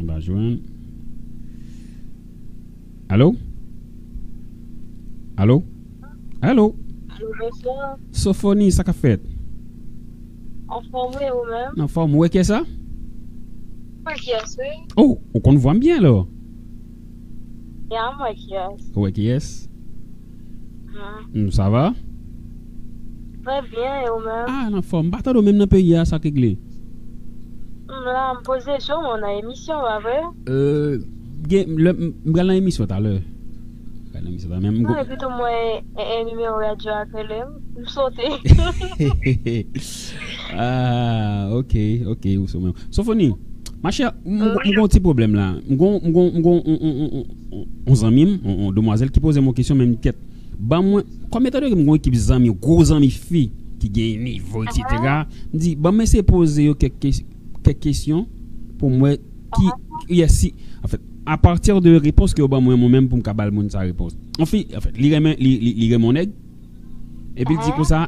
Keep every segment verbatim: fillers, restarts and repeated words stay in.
M pa jwenn. Alo? Alo? Alo? Alo, bonswa. Sofoni, sa k ap fèt? Anfòm, wi, ou menm? Anfòm, ou wè kiyès sa? Mwen kiyès, wi. Oh, ou konn vwa m byen, alò? Ya, mwen kiyès. Ou wè kiyès? Hmm. Hmm, sa va? Trè byen, e ou menm? Ah, anfòm. M pa tande w menm nan peyi a, sa k regle? M la, m poze jesyon mwen nan emisyon, pa vre? Euh, gen, lè, m, m pral nan emisyon talè. M pral nan emisyon talè, men m Non, go- epi tou mwen, e, e, nimewo radyo a k rele m, m sote. Ah, ok, ok, ou sou menm. Sofoni, machè, m, m, m gon ti pwoblèm la. M gon, m gon, m gon, on, on, on, on, on zanmi m, on, on demwazèl ki poze m yon kesyon, men m kèt. Ban mwen, kòm etan donne m gon ekip zanmi, gwo zanmi fi, ki gen nivo, et cetera, m di, ban mwen eseye poze yo kèk kes-, kèk kesyon pou m wè ki, yes, si, anfèt, apati de repons ke yo ban mwen, mwen menm pou m ka ba l moun sa repons. Anfen, anfèt, li renmen, li, li, li renmen yon nèg, epi l di konsa,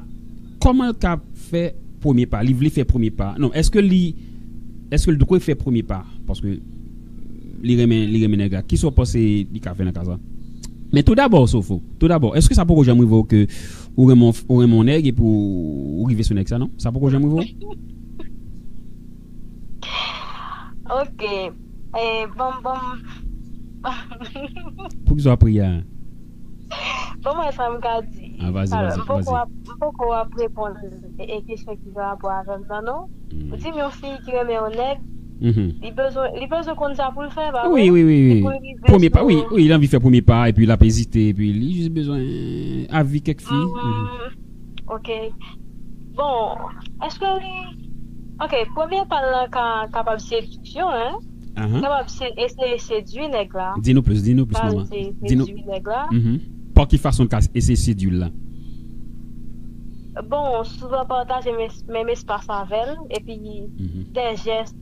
kòman l ka fè premye pa? Li vle fè premye pa. Non, èske li, èske l dwe fè premye pa? Paske li renmen, li renmen nèg la. Kisa w panse li ka fè nan ka sa? Men tou dabò, Sofo, tou dabò, èske sa poko janm rive w ke ou renmen, ou renmen yon nèg epi w, ou rive sou nèg sa, non? Sa poko janm rive w? Ok. Eh, bon, bon. Poukisa w ap ri a? Bon, mwen, sa m ka di. Ah, vas-y, alò, vas-y, m poko vas-y. Ap, m poko ap reponn e, e kesyon ki gen rapò avè m nan, non. Hmm. Ou di m yon fi ki renmen yon nèg, mhm, li bezwen, li bezwen konn sa pou l fè, pa vre? Wi, wi, wi, wi. Epi pou l rive sou... Premye pa, wi, wi, li anvi fè premye pa, epi l ap ezite, epi li jis bezwen, eh, avi kèk fi. Mhm. Mhm. Ok. Bon, èske li, ok, premye pa l lan ka kapab sedi- syon, hein? Ahan. Kapab se, eseye sedui nèg la. Di nou plis, di nou plis, manman. Di nou. Sedui nèg la. Mhm. Pa ki fason l ka eseye sedui l la? Bon, souvan pataje mes-, menm espas avè l, epi de jès,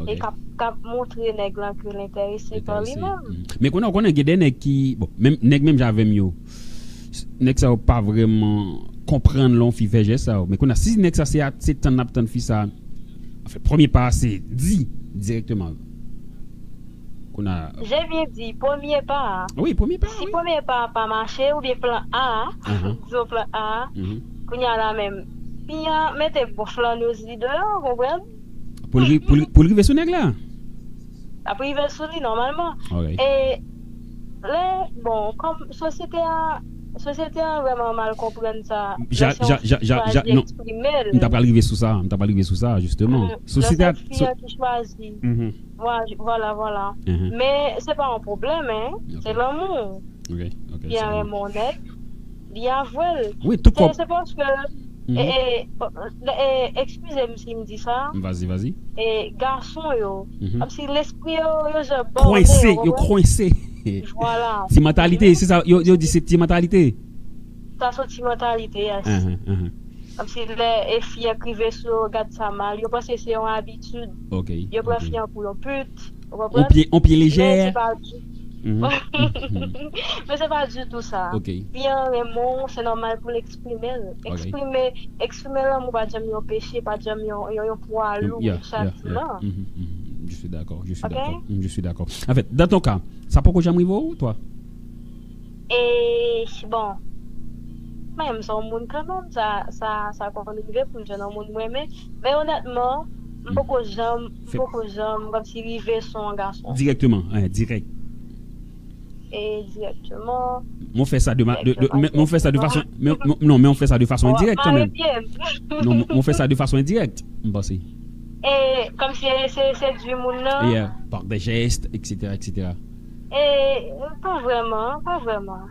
e k ap, k ap montre nèg la ke l enterese pa li menm. Mhm. Men konnen, ou konnen gen de nèg ki, bon, menm, nèg menm jan avè m yo, nèg sa yo pa vrèman konprann lè yon fi fè jès sa yo. Men konnen, si nèg sa se a, se tann l ap tann fi sa, anfen, premye pa a se di dirèkteman. Kounye a. J'ai bien dit, premye pa a. Wi, premye pa a, si wi. Premye pa a pa mache, oubyen plan A, ahan, dizon plan A, mhm, kounye a la menm, fi an mete bon flannèz li deyò, ou konprann? Pou l ri-, pou l, pou l rive sou nèg la. L ap rive sou li nòmalman. Ok. E lè, bon, kòm sosyete a, sosyete a vrèman mal konprann sa. Ja, ja, ja, ja, ja, non. Eksprime l. M ta pral rive sou sa, m ta pral rive sou sa, jisteman. Mhm. Sosyete a, lè se fi an ki chwazi. Mhm. Vwa-, vwala, vwala. Mhm. Men se pa yon pwoblèm, hein. Ok. Se lanmou. Ok, ok, se lanmou. Li renmen yon nèg, li avwe l. Wi, tout kòb. Se, se paske, mhm, e, e, e, eskize m si m di sa. Vas-y, vas-y. E gason yo, mhm, kòmsi lespri yo, yo jan bòne, kwense, yo konprann? Kwense. Vwala. Ti mantalite, se sa, yo, yo di se ti mantalite. Sa se ti mantalite, yes. Ahan, ahan. Kòmsi lè e fi an k rive sou yo, gad sa mal. Yo panse se yon abitid. Ok, ok. Yo pran fi an pou yon pit. Ou konprann? On pye, on pye lejè. Men se pa di, mhm, mhm, men se pa ditou sa. Ok. Fi an renmen w, se nòmal pou l eksprime l. Ok. Eksprime, eksprime lanmou pa janm yon peche, pa janm yon, yon, yon pwa lou, yeah, yon chatiman. Mhm, mhm. Je suis d'accord, je suis d'accord. Ok? Mm, je suis d'accord. En fait, dans ton cas, sa poko janm rive w, toi? E, bon, mwen menm se yon moun kanmenm, sa, sa, sa konn rive pou m jwenn yon moun m renmen. Men onètman, m poko janm, m poko janm kòmsi rive sou yon gason. Direkteman, eh, dirèk. E direkteman. Mwen fè sa de ma-, de, de, men, mwen fè sa de fason, men, men, non, men mwen fè sa de fason endirèk kanmenm. Non, mwen, mwen fè sa de fason endirèk, m panse. E kòmsi se, se sedui moun nan. Yeah, par des gestes, et cetera, et cetera. E pa vrèman, pa vrèman.